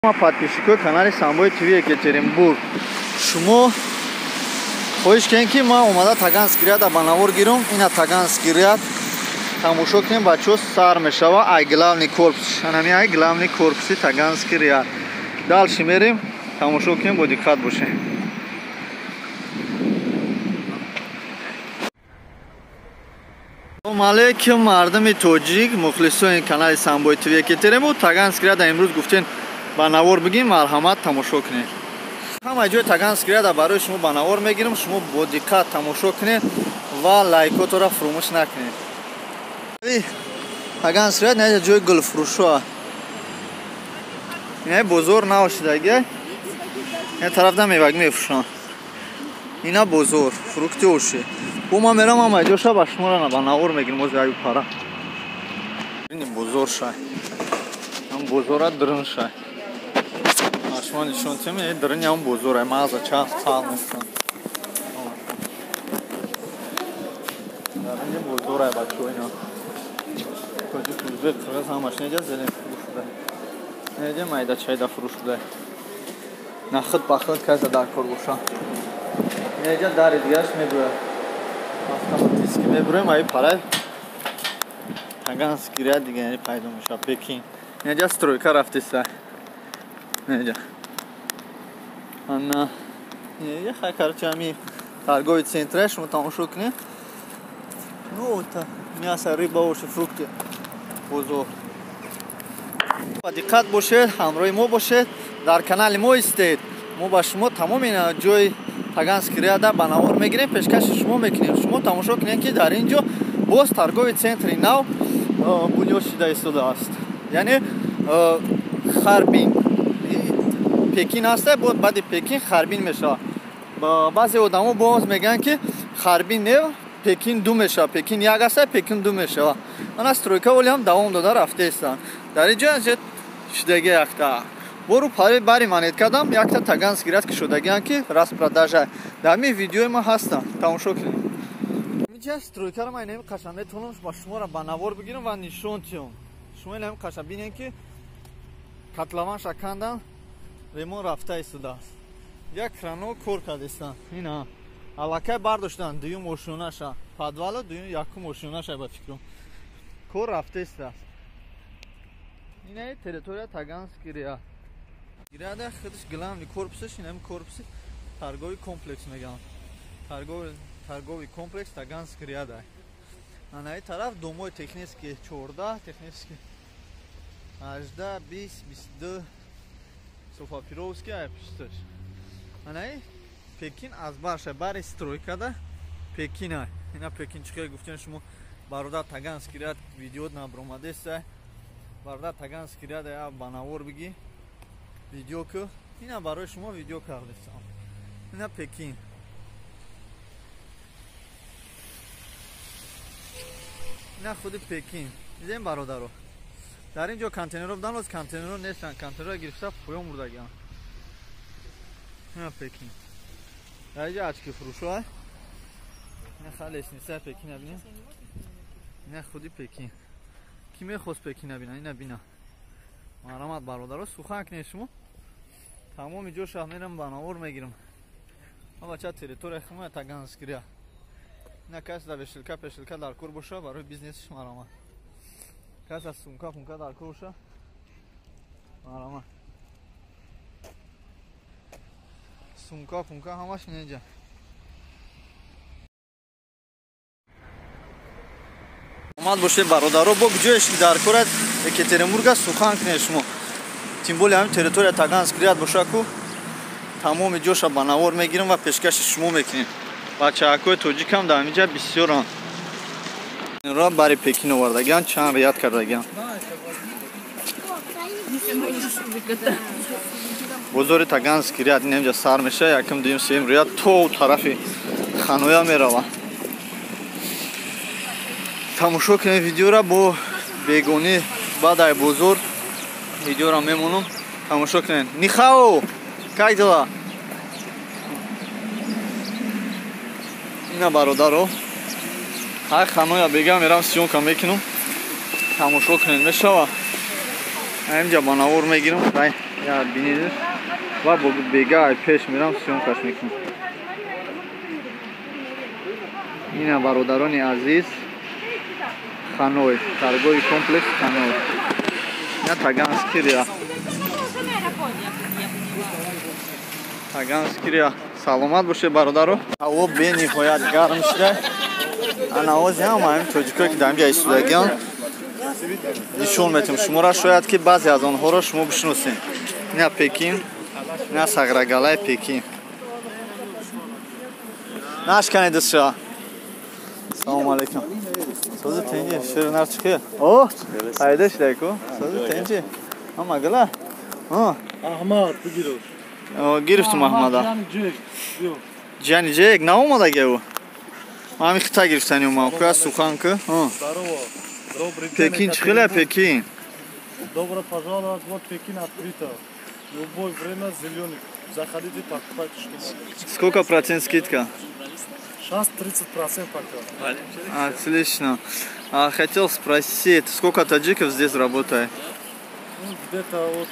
Подписчикои канали Самбои ТВ Екатеринбург, шумо хоҳиш кунед, ки ман омада Таганский ряда ба навор гирам. Ина Таганский ряд тамошо кунем, бачаҳо. Сар мешава ай главный корпус, анами ай главный корпуси Таганский ряд. Дальше мерем, тамошо кунем, бо диққат бошем. Салом алейкум, мардуми тоҷик, мухлисони канали Самбои ТВ Екатеринбург. Таганский ряда имрӯз гуфтем ба навор бигим, марҳамат, тамошо кунед. Ҳама ҷои Таганский ряда барои шумо ба навор мегирам, шумо бо диққат тамошо кунед ва лайкотора фуромӯш накунед. Таганский ряд не ҷои гулфурӯшоа, ина бозор нав шудаги, ина тарафда меваг мефурӯшанд, ина бозор фрукти оши. Бо ман мерам, ҳама ҷоша ба шуморо ба навор мегирам. Ози аю пара бозор шай, ҳам бозора дрын шай, шумо нишон тем, дрыни ҳам бозор ай мағза чанд фал мефурӯшанд. Дарини бозор ай, бачаҳо, ина тоҷик, узбек, қирғиз ҳамаш неҷа зелен фурӯш шуда, неҷа майда чайда фурӯш шуда, нахуд ба худ каса дар кор боша. Неҷа дари дигараш мебурад, автоматически мебурем. Аи парай Таганский ряд дига пайдо мешавад Пекин. Неҷа стройка рафтеса, неҷа ана я хай, короче, ами торговый центр шумо тамошо кунед. Ну, та мясо, рыба, овощи, фрукты, бозор. Ба диққат бошед, ҳамроҳи мо бошед, дар канали мо истед. Мо ба шумо тамоми ҷои Таганский ряда ба навор мегирем, пешкаши шумо мекунем. Шумо тамошо кунед, ки дар ин ҷо боз торговый центри нав бунёд шуда истодааст, яъне Харбин. Пекин ҳаста, баъди Пекин Харбин мешавад. Баъзе одамо боз мегӯянд, ки Харбин не, Пекин ду мешавад, Пекин як аста, Пекин ду мешавад. Ана стройка оли ҳам давом дода рафтаистанд. Дар ин ҷо шудаги якта бору пари бари манет кардам, якта Таганский ряд ки шудагиам, ки распродажа дар ҳамин видеои ма ҳастам, тамошо кунед. Инҷа стройкаро ман инами қашан метавонам ба шуморо ба навор бигирам ва нишон тиём. Шумо инами қашан бинед, ки котлованша кандан, ремонт рафта истодааст, як крано кор кардистанд. Ина аллакай бардоштанд дуюм ошёнаша, подвала дуюм, якум ошёнаша, ба фикрам, кор рафта истодааст. Ина территория Таганский ряд ряда, худаш главный корпусаш, инами корпуси торговый комплекс мегӯянд, торговый комплекс Таганский ряда. Анаи тараф домои Технический 14, Технический 18, 20, 22, Софа-Перовский ай пушташ. Анаи Пекин аз барша бари стройкада Пекин ай. Ина Пекин чӣ гуфтем шумо, бародар, Таганский ряд видео набромадеса, бародар, Таганский ряд я ба навор бигӣ, видео ку. Ина барои шумо видео кардесам. Ина Пекин, ина худи Пекин дидем, бародаро. Дар ин ҷо контейнерро будан, оз контейнерро нестанд, контейнерро гирифта поён бурдагианд. Ина Пекин, дар ин ҷо очки фурӯшо. Ина ха лестница Пекина бинем, ина худи Пекин. Ки мехост Пекина бина, ина бина. Марҳамат, бародаро, сухан кунед шумо. Тамоми ҷоша мерам, ба навор мегирам. Бача, территория хума Таганский ряд. Ина кас да вешилка пешилка дар кор боша барои бизнесиш, марҳамат. Кас аз сумка фумка дар кор боша, марҳамат, сумка фумка ҳамаш инҷа. Омад бошед, бародаро, бо ҷоеш ки дар корад Екатеринбурга, сухан кунед шумо. Тем более ҳамин территория Таганский ряд боша ку, тамоми ҷоша ба навор мегирам ва пешкаши шумо мекунем. Бачаҳакҳои тоҷикам дар ҳамин ҷа бисёранд. Ро бари Пекин овардагиан, чанд рият кардагиан. Бозори Таганский ряд инҷа сар меша, якум, дуюм, сеюм ряд то тарафи Ханоя мерава. Тамошо кунед видеора бо бегонӣ, баъд ай бозор видеора мемонам, тамошо кунед. Нихао, как дела? Ина, бародаро, ҳай Ханоя бега мерам, съёмка мекунам, тамошо кунед, мешава. Инҷа ба навор мегирам. Ай Я бинедиш ва бега пеш мирам съёмкаш мекунам. Ина бародарони азиз, Ханой, торговый комплекс Ханой. Ина Таганский ряд. Таганский ряд. Саломат бошед бародаро. Ҳаво бениҳоят гарм шуда. Ана ози ҳам ҳамин тоҷикое ки дар инҷа истодагианд нишон метем шуморо, шояд ки баъзе аз онҳоро шумо бишиносед. Ина Пекин, ина Сағрагалаи Пекин. Нашканед дастша. Салом алейкум. Сози тенҷи, ширинар чӣ? О, пайда шуда ку. Сози тенҷи. Ама гала. Аҳмад бигирӯш. Гирифтум Аҳмада. Ҷани ҷек наомадаге ӯ. Ман ҳамин хита гирифтани омадам. Куя сухан ку. Пекин чӣ хеле Пекин? Добро пожаловать, вот Пекин открыто. Любое время зеленый. Заходите, покупайте что надо. Сколько процент скидка? Сейчас 30% пока. Отлично. Хотел спросить, сколько таджиков здесь работает? Ну, где-то вот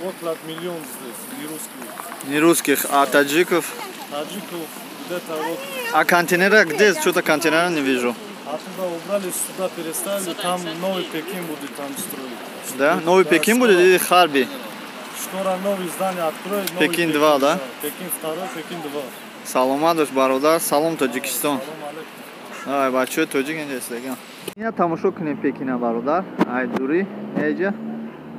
около миллион здесь, не русских. Не русских, а таджиков? Таджиков где-то вот. А контейнера где? Что-то контейнера не вижу. Оттуда убрали, сюда переставили, там новый Пекин будет там строить. Да? Новый Пекин будет или Харби? Скоро новое здание откроют. Пекин 2, да? Пекин 2, Пекин 2. Саломат бош бародар, салом Тоҷикистон. Ай бачаҳои тоҷик инҷа истодагианд. Ина тамошо кунем Пекина бародар. Ай дурӣ, инҷа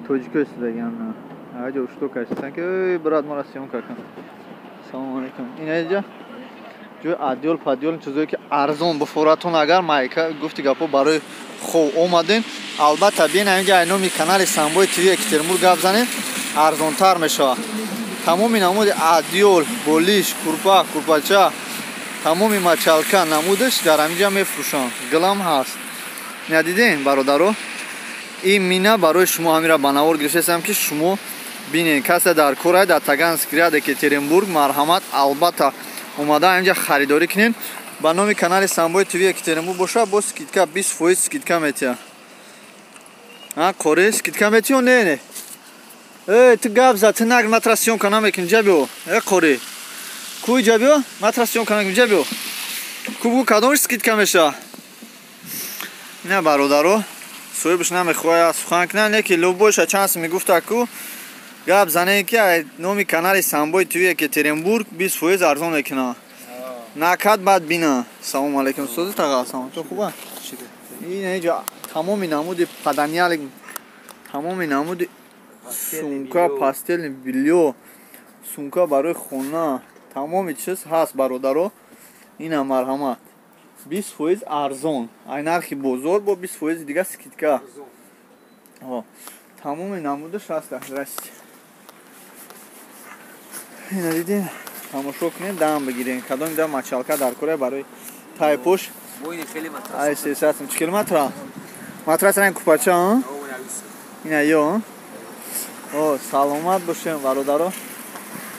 тоҷико истодагианд. Айҷа ушто кашидан ки эй брат мора съёмка кун. Салом алейкум. Ина инҷа ҷои адёл падёл чизое ки арзон буфоратон агар майка гуфти гапо барои хов омадем, албатта биен инҷа ай номи канали Самбои ТВ Екатеринбург гап занем, арзонтар мешавад. Тамоми намуди адёл, болиш, курпа, курпача, тамоми мачалка намудаш дар ҳаминҷа мефурӯшанд. Гилам ҳаст. Ина дидем бародаро, ин мина барои шумо ҳамира ба навор гирифтаистам ки шумо бинед. Касе дар кор дар Таганский ряд Екатеринбург, марҳамат, албатта омада ҳаминҷа харидорӣ кунед. Ба номи канали Самбои ТВ Екатеринбург боша, бо скидка 20% скидка метиҳад. Қори скидка метиҳ не не? Эй, ту гап зад, ту нагр, ман тра съёмка намекунам, ҷа биё. Э, қори. Куй ҷа биё, ман тра съёмка намекунам, ҷа биё. Ку бугу кадомаш скидка мешавад? Ина бародаро, соҳибаш намехоҳад сухан кунад, не ки любойша чанд сум мегуфта ку гап занем ки номи канали Самбои ТВ Екатеринбург 20% арзон мекунад. Накад баъд бина. Салом алейкум, сози таға, салом. Ту хуба? Ин инҷа тамоми намуди паданиялик, тамоми намуди сумка, постельное бельё, сумка барои хона, тамоми чиз ҳаст бародаро. Ина марҳамат, 20% арзон. Ай нархи бозор бо 20% дига скидка. Тамоми намудаш ҳаст. Здрасте. Ина дидем, тамошо кунем, дам бигирем. Кадоми дам мачалка дар кора барои тайпош. Ай 300 чӣ километра? Матрас ранг купача, ина ё. О, саломат бошем бародаро.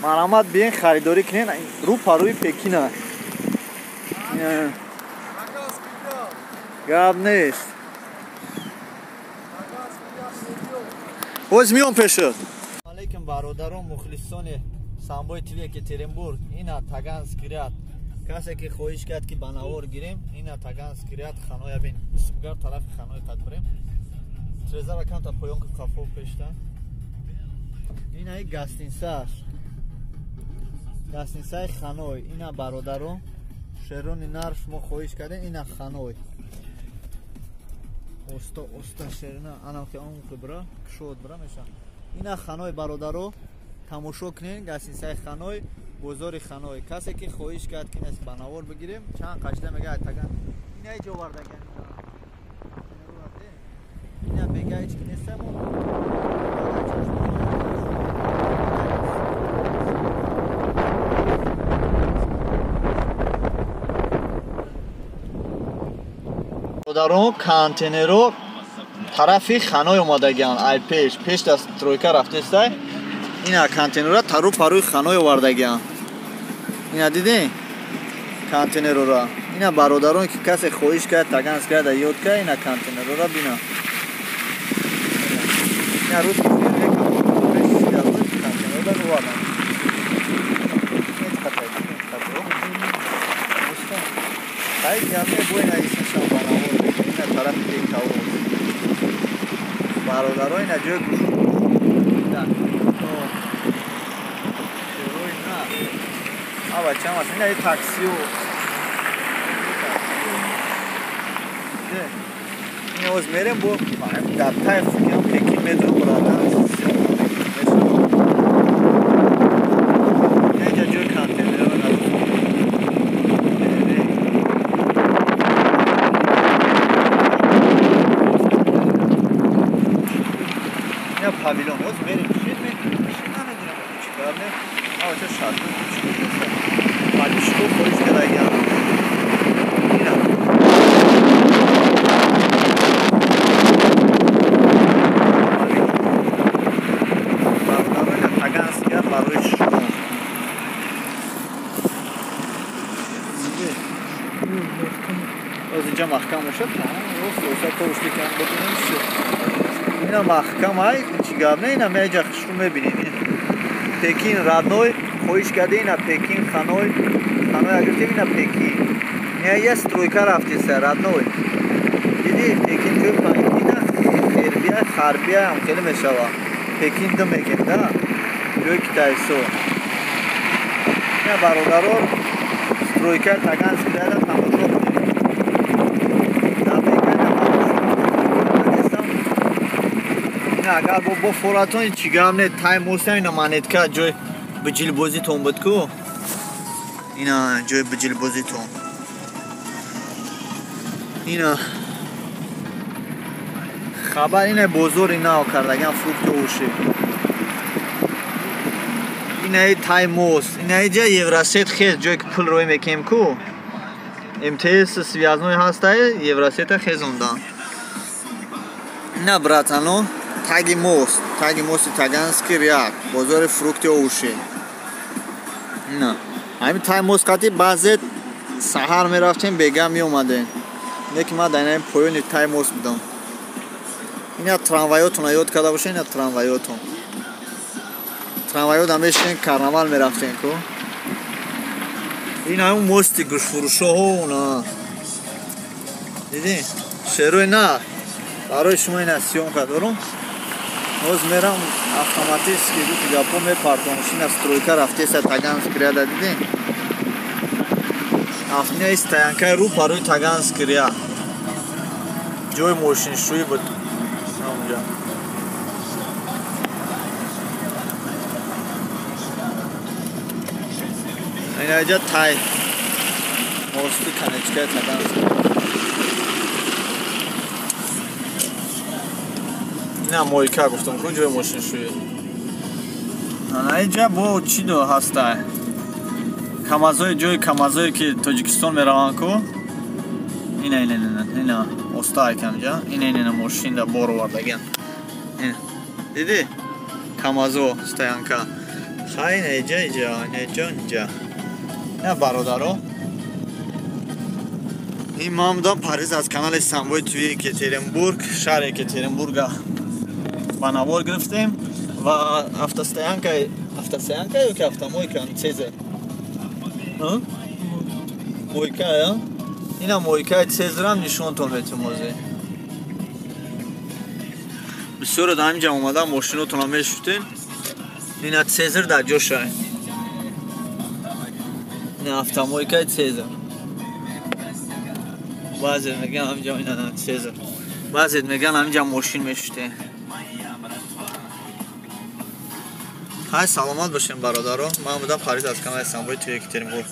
Марҳамат биен харидорӣ кунен рӯ парӯи Пекина. Гап нест. Боз миём пешат. Алейкум бародарон, мухлисони Самбои ТВ Екатеринбург. Ина Таганский ряд. Касе ки хоҳиш кард ки ба навор гирем, ина Таганский ряд Ханоя бин. Исмгар тарафи Ханой қад бурем. Трезара камта поён ки қафо пешта. Ина и гостиницааш. Гостиницаи Ханой. Ина бародарон, шерони нар шумо хоҳиш кардем, ина Ханой. Оста оста шерина анам ки он бра, кушод бра меша. Ина Ханой бародаро, тамошо кунед гостиницаи Ханой, бозори Ханой. Касе ки хоҳиш кард ки ба навор бигирем, чанд қашта мега таган. Ина иҷо овардаган. Ина бега ҳеч ки нестамо. Бародарон, контейнеро тарафи Ханой омадагианд. Ай пеш, пеш да стройка рафтестай. Ина контейнерро тару парӯи Ханой овардагианд. Ина дидем контейнерора. Ина бародарон ки касе хоҳиш кард Таганский ряд ёд кард, ина контейнерора бина. Ина рӯз Овардан. Хай ҷамъе бой наисашам банавор ина тарафи бекаво. Бародаро ина ҷои гӯш. А бачам аст ина таксио. Ин оз мерем бо дар тай фикрам Пекин медурам брадан. Инҷа ҷои контейнерҳо надорам. Ина павилон оз мерем чӣ мекунем? Намедонам чӣ кор не. А бача шарту чӣ кор. Палишко хоҳиш кардагиам. Ина инҷа маҳкам бошад, ина маҳкам ай, чӣ гап не, ина меҷа хушрӯ мебинем. Пекин родной, хоҳиш карда ина Пекин Ханой, Ханой гирифтем ина Пекин. Ина я стройка рафтеса родной. Диди Пекин ҷои ина Эрбия, Харбия ҳам хеле мешава. Пекин ду мегем да, ҷои китайсо. Ина бародаро стройка Таганский дара тамошо кунед. Агар бо форатон чӣ гап не, тай моста ина монетка ҷои биҷилбозитон буд ку. Ина ҷои биҷилбозитон. Ина хабар ина бозори нав кардаган фрукти оши. Ина тай мост. Ина ҷа Евросет хез ҷое ки пул рӯй мекунем ку. МТС связной ҳастай, Евросета хезондан. Ина братано таги мост, таги мости Таганский ряд, бозори фрукти овуши. На, ҳамин таги мост қати баъзе саҳар мерафтем, бега меомадем. Не ки ман дар ин поёни таги мост будам. Ина трамвайотона ёд карда бошед, ина трамвайотон. Трамвайот ҳам мешинем, карнавал мерафтем ку. Ин ҳамун мости гӯштфурӯшоҳо на. Дидӣ? Шерои на. Барои шумо ина съёмка дорум. Ҳоз мерам автоматически гуфти гапо мепартом. Ина стройка рафтеса Таганский ряда дидӣ? Ина стоянкаи рӯ парои Таганский ряд. Ҷои мошиншӯӣ буд ҳамонҷа. Ина ҷа тай мости конечкаи Таганский. Ина мойка гуфтам ку ҷои мошиншӯӣ. Ана инҷа бо чӣ до ҳастай? Камазои ҷои камазое ки Тоҷикистон мераванд ку. Ина ина ина ина остай камҷа. Ина ина мошин да бор овардагиан. Ина. Дидӣ? Камазо стоянка. Хай ина иҷа иҷа, ина иҷа иҷа. Ина бародаро. Ин ман будам Париз аз канали Самбой ТВ Екатеринбург, шаҳри Екатеринбурга ба навор гирифтем ва автостоянка, автостоянка ё ки автомойка Цезар? Мойка, я? Ина мойкаи Цезарам нишонтон метем ҳозир. Бисёре дар ҳаминҷа омада мошинотонро мешуфтем. Ина Цезар дар ҷошай. Ина автомойкаи Цезар. Баъзе мегӯянд ҳаминҷа ина Цезар. Баъзе мегӯянд ҳаминҷа мошин мешуфтем. Хай саломат бошем бародаро. Ман будам Париз аз канали Самбой ТВ Екатеринбург.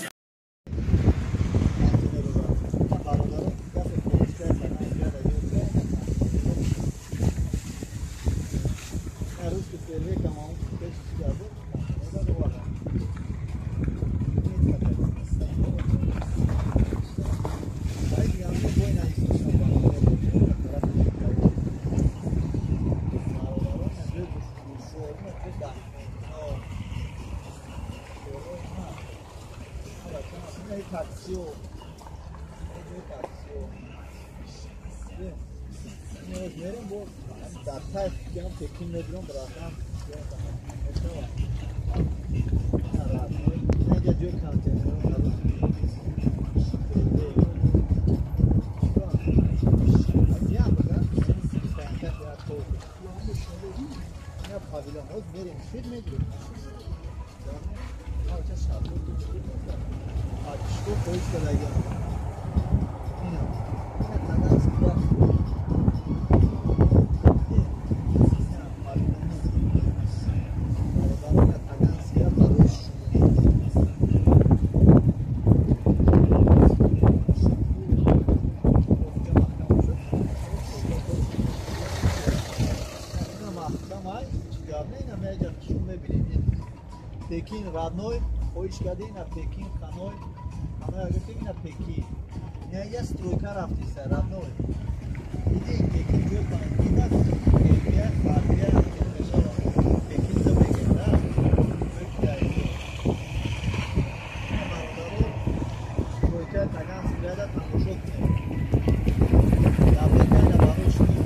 Дар тай фикрам Пекин медурам, братан. Пекин родной, хоҳиш кардӣ ина Пекин Ханой, Ханой гуфтем ина Пекин. Ина я стройка рафтиса родной. Иди Пекин ҷой ина Пекин Ғарбия Пекин да мегӯяд, да? Бародаро стройка Таганский ряда тамошо кунед. Яблока ина барои шумо.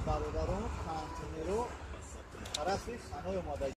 Бародарон контейнеро тарафи Ханой омадагианд.